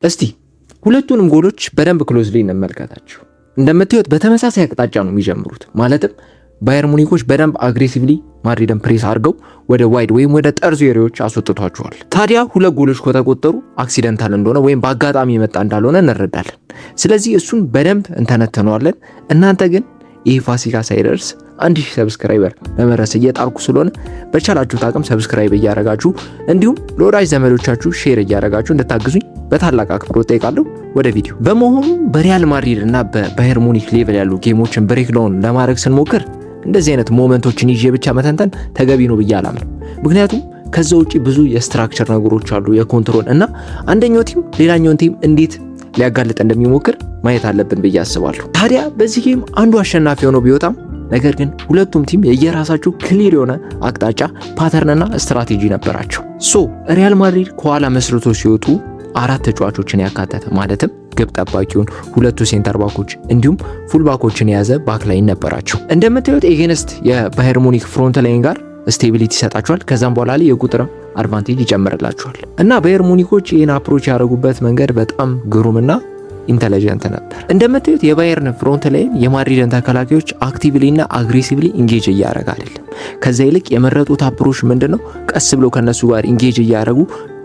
እስቲ ሁለቱንም ጎሎች በደንብ closely እንመልከታቸው። እንደምታዩት በተመሳሳይ አቅጣጫ ነው የሚጀምሩት። ማለትም ባየር ሙኒኮች በደንብ aggressively ማድሪድን ፕሬስ አድርገው ወደ wide ወይም ወደ ጠርዙ area ዎች አስወጥቷቸዋል። ታዲያ ሁለት ጎሎች ከተቆጠሩ accidental እንደሆነ ወይም በአጋጣሚ የመጣ እንዳልሆነ እንረዳለን። ስለዚህ እሱን በደንብ እንተነትነዋለን። እናንተ ግን ይህ ፋሲካ ሳይደርስ 1000 subscriber ለመድረስ እየጣርኩ ስለሆነ በቻላችሁት አቅም subscribe እያረጋችሁ እንዲሁም ለወዳጅ ዘመዶቻችሁ share እያረጋችሁ እንድታግዙኝ በታላቅ አክብሮት ጠይቃለሁ። ወደ ቪዲዮ። በመሆኑ በሪያል ማድሪድ እና በባየር ሙኒክ level ያሉ game ኦችን breakdown ለማድረግ ስንሞክር እንደዚህ አይነት moment ኦችን ይዤ ብቻ መተንተን ተገቢ ነው ብዬ አላምንም። ምክንያቱም ከዛ ውጪ ብዙ የ structure ነገሮች አሉ፣ የ control እና አንደኛው team ሌላኛውን team እንዴት ሊያጋልጥ እንደሚሞክር ማየት አለብን ብዬ አስባለሁ። ታዲያ በዚህ game አንዱ አሸናፊ ሆኖ ቢወጣም ነገር ግን ሁለቱም team የየራሳቸው clear የሆነ አቅጣጫ፣ pattern ና ስትራቴጂ ነበራቸው። So ሪያል ማድሪድ ከኋላ መስርቶ ሲወጡ አራት ተጫዋቾችን ያካተተ፣ ማለትም ግብ ጠባቂውን፣ ሁለቱ center back ኦች እንዲሁም full back ኦችን የያዘ backline ነበራቸው። እንደምታዩት against የባየር ሙኒክ front line ጋር stability ይሰጣቸዋል። ከዛም በኋላ ላይ የቁጥርም advantage ይጨምርላቸዋል እና ባየር ሙኒኮች ይህን approach ያደረጉበት መንገድ በጣም ግሩምና intelligent ነበር። እንደምታዩት የባየርን front line የማድሪድን ተከላካዮች actively እና aggressively engage እያደረገ አይደለም። ከዛ ይልቅ የመረጡት approach ምንድነው? ቀስ ብሎ ከነሱ ጋር engage እያደረጉ፣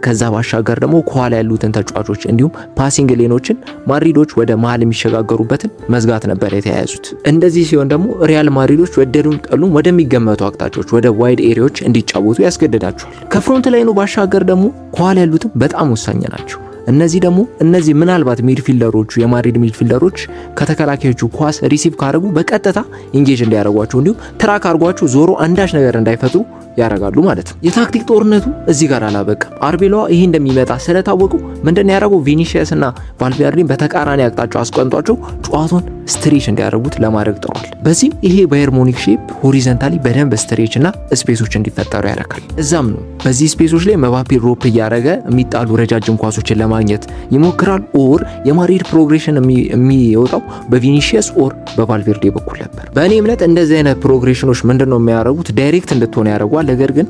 ከዛ ባሻገር ደግሞ ከኋላ ያሉትን ተጫዋቾች እንዲሁም passing lane ኦችን ማድሪዶች ወደ መሀል የሚሸጋገሩበትን መዝጋት ነበር የተያያዙት። እንደዚህ ሲሆን ደግሞ ሪያል ማድሪዶች ወደዱም ጠሉም ወደሚገመቱ አቅጣጫዎች፣ ወደ wide area ዎች እንዲጫወቱ ያስገድዳቸዋል። ከ front line ኑ ባሻገር ደግሞ ከኋላ ያሉትም በጣም ወሳኝ ናቸው። እነዚህ ደግሞ እነዚህ ምናልባት midfielder ኦቹ፣ የማድሪድ midfielder ኦች ከተከላካዮቹ ኳስ receive ካደረጉ በቀጥታ engage እንዲያደርጓቸው እንዲሁም track አድርጓቸው ዞሮ አንዳች ነገር እንዳይፈጥሩ ያደርጋሉ ማለት ነው። የታክቲክ ጦርነቱ እዚህ ጋር አላበቃም። አርቤሎዋ ይሄ እንደሚመጣ ስለታወቁ ምንድን ያደረገው? ቪኒሺየስ እና ቫልቬርዴን በተቃራኒ አቅጣጫ አስቀምጧቸው ጨዋታውን stretch እንዲያደርጉት ለማድረግ ጥሯል። በዚህም ይሄ ባየር ሙኒክ shape horizontally በደንብ stretch እና space ኦች እንዲፈጠሩ ያደርጋል። እዛም ነው በዚህ space ኦች ላይ መባፔ drop እያደረገ የሚጣሉ ረጃጅም ኳሶችን ለማግኘት ይሞክራል። Or የማድሪድ progression የሚወጣው በቪኒሺየስ or በቫልቬርዴ በኩል ነበር። በእኔ እምነት እንደዚህ አይነት progression ኦች ምንድን ነው የሚያደርጉት? Direct እንድትሆን ያደርጓል። ነገር ግን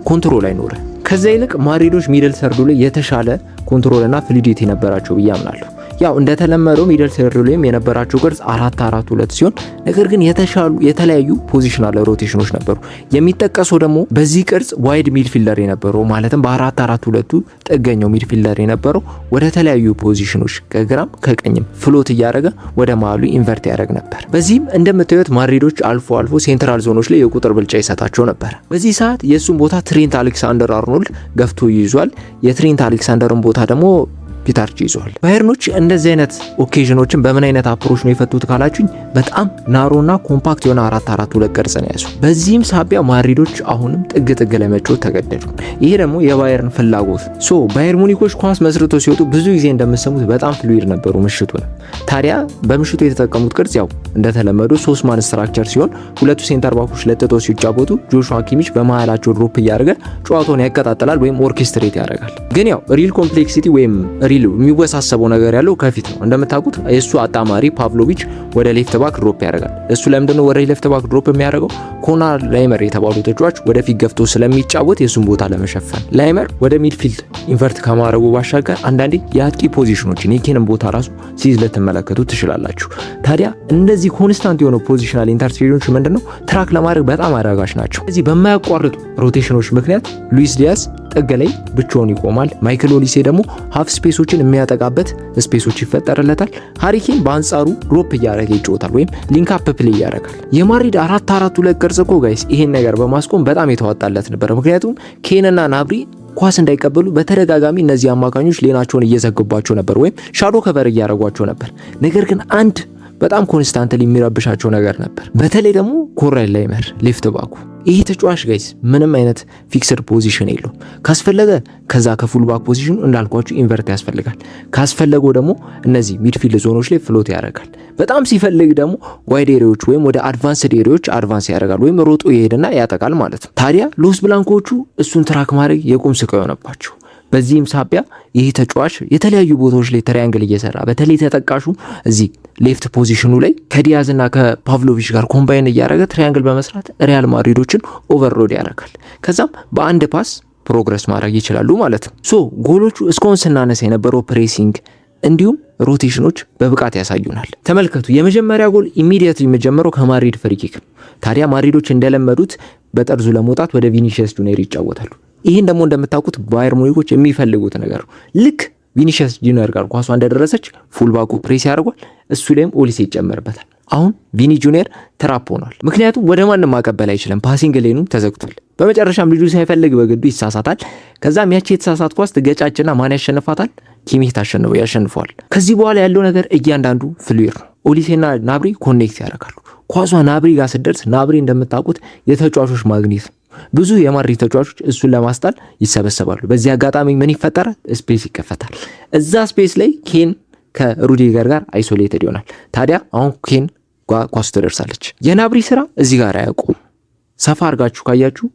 control አይኖርም። ከዛ ይልቅ ማድሪዶች middle third ኡ ላይ የተሻለ control እና fluidity ነበራቸው ብዬ አምናለሁ። ያው እንደተለመደው middle third ኡ ላይም የነበራቸው ቅርጽ 4-4-2 ሲሆን ነገር ግን የተሻሉ የተለያዩ positional rotation ኦች ነበሩ። የሚጠቀሰው ደግሞ በዚህ ቅርጽ wide midfielder የነበረው፣ ማለትም በ4-4-2ቱ ጥገኛው midfielder የነበረው ወደ ተለያዩ ፖዚሽኖች ከግራም ከቀኝም float እያደረገ ወደ መሀሉ invert ያደርግ ነበር። በዚህም እንደምታዩት ማድሪዶች አልፎ አልፎ central zone ኦች ላይ የቁጥር ብልጫ ይሰጣቸው ነበር። በዚህ ሰዓት የእሱን ቦታ ትሬንት አሌክሳንደር አርኖልድ ገፍቶ ይይዟል። የትሬንት አሌክሳንደርን ቦታ ደግሞ ፒታርች ይዟል። ባየርኖች እንደዚህ አይነት occasion ኦችን በምን አይነት approach ነው የፈቱት ካላችሁኝ በጣም narrow ና compact የሆነ 4-4-2 ቅርጽ ነው ያዙ። በዚህም ሳቢያ ማድሪዶች አሁንም ጥግ ጥግ ለመጫወት ተገደዱ። ይሄ ደግሞ የባየርን ፍላጎት። So ባየር ሙኒኮች ኳስ መስርቶ ሲወጡ ብዙ ጊዜ እንደምሰሙት በጣም fluid ነበሩ ምሽቱ ነው። ታዲያ በምሽቱ የተጠቀሙት ቅርጽ ያው እንደተለመዱ ሶስት man structure ሲሆን ሁለቱ center back ኦች ለጥጠው ሲጫወቱ ጆሹዋ ኪሚች በመሀላቸው drop እያደረገ ጨዋታውን ያቀጣጥላል ወይም orchestrate ያደርጋል። ግን ያው real complexity ወይም real የሚወሳሰበው ነገር ያለው ከፊት ነው። እንደምታውቁት የእሱ አጣማሪ ፓቭሎቪች ወደ left back drop ያደርጋል። እሱ ለምንድነው ወደ left back drop የሚያደርገው? ኮናር ላይመር የተባሉ ተጫዋች ወደፊት ገፍቶ ስለሚጫወት የእሱን ቦታ ለመሸፈን። ላይመር ወደ midfield invert ከማድረጉ ባሻገር አንዳንዴ የአጥቂ position ኦችን፣ የኬንን ቦታ ራሱ ሲይዝ ልትመለከቱ ትችላላችሁ። ታዲያ እንደዚህ constant የሆኑ positional interchange ኦች ምንድነው track ለማድረግ በጣም አዳጋች ናቸው። እዚህ በማያቋርጡ rotation ኦች ምክንያት ሉዊስ ዲያዝ ጥግ ላይ ብቻውን ይቆማል። ማይክል ኦሊሴ ደግሞ half space ኦችን የሚያጠቃበት space ኦች ይፈጠርለታል። ሃሪ ኬን በአንጻሩ drop እያደረገ ይጫወታል ወይም link up play ያደርጋል። የማድሪድ 4-4-2 ቅርጽ እኮ guys ይሄን ነገር በማስቆም በጣም የተዋጣለት ነበር። ምክንያቱም ኬንና ናብሪ ኳስ እንዳይቀበሉ በተደጋጋሚ እነዚህ አማካኞች lane ኣቸውን እየዘጉባቸው ነበር ወይም shadow cover እያደረጓቸው ነበር። ነገር ግን አንድ በጣም constantly የሚረብሻቸው ነገር ነበር። በተለይ ደግሞ ኮንራድ ላይመር left back ኡ። ይህ ተጫዋች guys ምንም አይነት fixed position የለውም። ካስፈለገ ከዛ ከ full back position ኑ እንዳልኳችሁ invert ያስፈልጋል። ካስፈለገው ደግሞ እነዚህ midfield zone ኦች ላይ float ያደርጋል። በጣም ሲፈልግ ደግሞ wide area ዎች ወይም ወደ advanced area ዎች advance ያደርጋል ወይም ሮጦ ይሄድና ያጠቃል ማለት ነው። ታዲያ ሎስ ብላንኮቹ እሱን track ማድረግ የቁም ስቃይ ሆነባቸው። በዚህም ሳቢያ ይህ ተጫዋች የተለያዩ ቦታዎች ላይ triangle እየሰራ፣ በተለይ ተጠቃሹ እዚህ left position ኑ ላይ ከዲያዝ እና ከፓቭሎቪች ጋር combine እያደረገ triangle በመስራት ሪያል ማድሪዶችን overload ያደርጋል። ከዛም በአንድ pass Progress ማድረግ ይችላሉ ማለት ነው። So ጎሎቹ እስካሁን ስናነሳ የነበረው pressing እንዲሁም rotation ኖች በብቃት ያሳዩናል። ተመልከቱ፣ የመጀመሪያ ጎል immediately የሚጀምረው ከማድሪድ free kick ነው። ታዲያ ማድሪዶች እንደለመዱት በጠርዙ ለመውጣት ወደ ቪኒሺየስ ጁኒየር ይጫወታሉ። ይህን ደግሞ እንደምታውቁት ባየር ሙኒኮች የሚፈልጉት ነገር ነው። ልክ ቪኒሺየስ ጁኒየር ጋር ኳሷ እንደደረሰች fullback ኩ press ያደርጓል። እሱ ላይም ኦሊሴ ይጨመርበታል። አሁን ቪኒ ጁኒየር trap ሆኗል። ምክንያቱም ወደ ማንም ማቀበል አይችልም። Passing lane ኑ ተዘግቷል። በመጨረሻም ልጁ ሳይፈልግ በግዱ ይሳሳታል። ከዛም ያቺ የተሳሳት ኳስ ትገጫጭና ማን ያሸንፋታል? ኪሚህ ያሸንፈዋል። ከዚህ በኋላ ያለው ነገር እያንዳንዱ fluid ነው። ኦሊሴና ናብሪ connect ያደርጋሉ። ኳሷ ናብሪ ጋር ስትደርስ ናብሪ እንደምታውቁት የተጫዋቾች ማግኔት ነው። ብዙ የማድሪድ ተጫዋቾች እሱን ለማስጣል ይሰበሰባሉ። በዚህ አጋጣሚ ምን ይፈጠራል? Space ይከፈታል። እዛ space ላይ ኬን ከሩዲገር ጋር isolated ይሆናል። ታዲያ አሁን ኬን ኳሱ ትደርሳለች። የናብሪ ስራ እዚህ ጋር አያውቁም። ሰፋ አድርጋችሁ ካያችሁ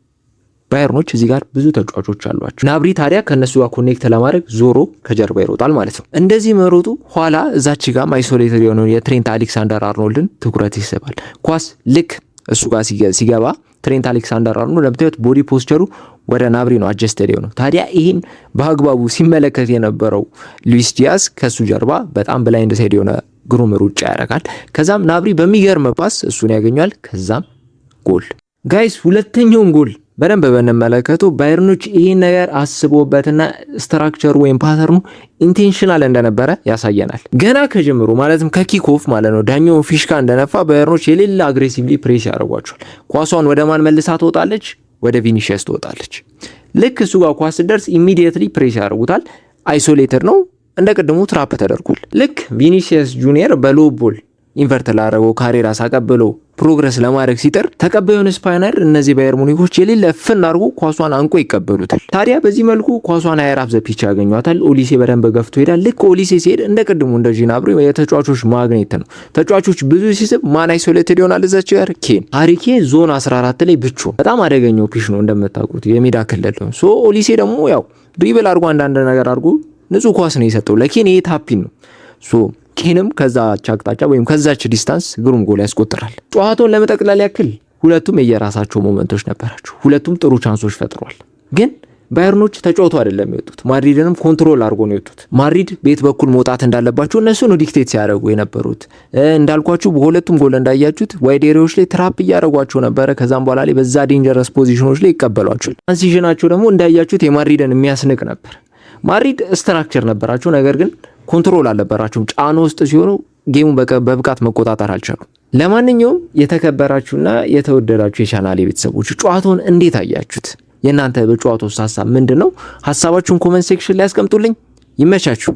ባየርኖች እዚህ ጋር ብዙ ተጫዋቾች አሏቸው። ናብሪ ታዲያ ከእነሱ ጋር connect ለማድረግ ዞሮ ከጀርባ ይሮጣል ማለት ነው። እንደዚህ መሮጡ ኋላ እዛች ጋም isolated የሆነውን የትሬንት አሌክሳንደር አርኖልድን ትኩረት ይስባል። ኳስ ልክ እሱ ጋር ሲገባ ትሬንት አሌክሳንደር አርኖልድ ለምታዩት body posture ሩ ወደ ናብሪ ነው adjusted የሆነው። ታዲያ ይህን በአግባቡ ሲመለከት የነበረው ሉዊስ ዲያዝ ከሱ ጀርባ በጣም blind side የሆነ ግሩም ሩጫ ያደርጋል። ከዛም ናብሪ በሚገርም pass እሱን ያገኘዋል። ከዛም ጎል። Guys፣ ሁለተኛውን ጎል በደንብ ብንመለከቱ ባየርኖች ይህን ነገር አስቦበትና structure ሩ ወይም pattern ኑ intentional እንደነበረ ያሳየናል። ገና ከጅምሩ ማለትም ከ kick off ማለት ነው፣ ዳኛው ፊሽካ እንደነፋ ባየርኖች የሌለ aggressively press ያደርጓቸዋል። ኳሷን ወደ ማን መልሳ ትወጣለች? ወደ ቪኒሺየስ ትወጣለች። ልክ እሱ ጋር ኳስ ስትደርስ immediately press ያደርጉታል። Isolated ነው፣ እንደ ቅድሙ trap ተደርጓል። ልክ ቪኒሺየስ ጁኒየር በ low ball invert ላደረገው ካሬራስ አቀብሎ progress ለማድረግ ሲጥር ተቀባዩን Spaniard እነዚህ ባየር ሙኒኮች የሌለ ፍን አድርጎ ኳሷን አንቆ ይቀበሉታል። ታዲያ በዚህ መልኩ ኳሷን higher up the pitch ያገኟታል። ኦሊሴ በደንብ ገፍቶ ሄዳል። ልክ ኦሊሴ ሲሄድ እንደ ቅድሙ እንደ ጂናብሪ የተጫዋቾች ማግኔት ነው። ተጫዋቾች ብዙ ሲስብ ማን isolated ይሆናል? እዛች ጋር ኬን፣ ሃሪ ኬን ዞን 14 ላይ ብቻውን በጣም አደገኛው pitch ነው እንደምታውቁት፣ የሜዳ ክልል ነው። So ኦሊሴ ደግሞ ያው dribble አድርጎ አንዳንድ ነገር አድርጎ ንጹህ ኳስ ነው የሰጠው ለኬን። ይሄ tap-in ነው። So ኬንም ከዛች አቅጣጫ ወይም ከዛች distance ግሩም ጎል ያስቆጥራል። ጨዋታውን ለመጠቅለል ያክል ሁለቱም የየራሳቸው moment ኦች ነበራቸው። ሁለቱም ጥሩ chance ኦች ፈጥሯል። ግን ባየርኖች ተጫውቶ አይደለም የወጡት። ማድሪድንም control አድርጎ ነው የወጡት። ማድሪድ ቤት በኩል መውጣት እንዳለባቸው እነሱ ነው dictate ሲያደርጉ የነበሩት። እንዳልኳችሁ በሁለቱም ጎል እንዳያችሁት wide area ዎች ላይ trap እያደረጓቸው ነበረ። ከዛም በኋላ ላይ በዛ dangerous position ኖች ላይ ይቀበሏቸዋል። Transition ናቸው ደግሞ እንዳያችሁት የማድሪድን የሚያስንቅ ነበር። ማድሪድ structure ነበራቸው፣ ነገር ግን control አልነበራቸውም። ጫና ውስጥ ሲሆኑ game ኡን በብቃት መቆጣጠር አልቻሉም። ለማንኛውም የተከበራችሁና የተወደዳችሁ የቻናሌ ቤተሰቦች ጨዋታውን እንዴት አያችሁት? የእናንተ በጨዋታው ውስጥ ሀሳብ ምንድን ነው? ሀሳባችሁን comment section ላይ ያስቀምጡልኝ። ይመቻችሁ።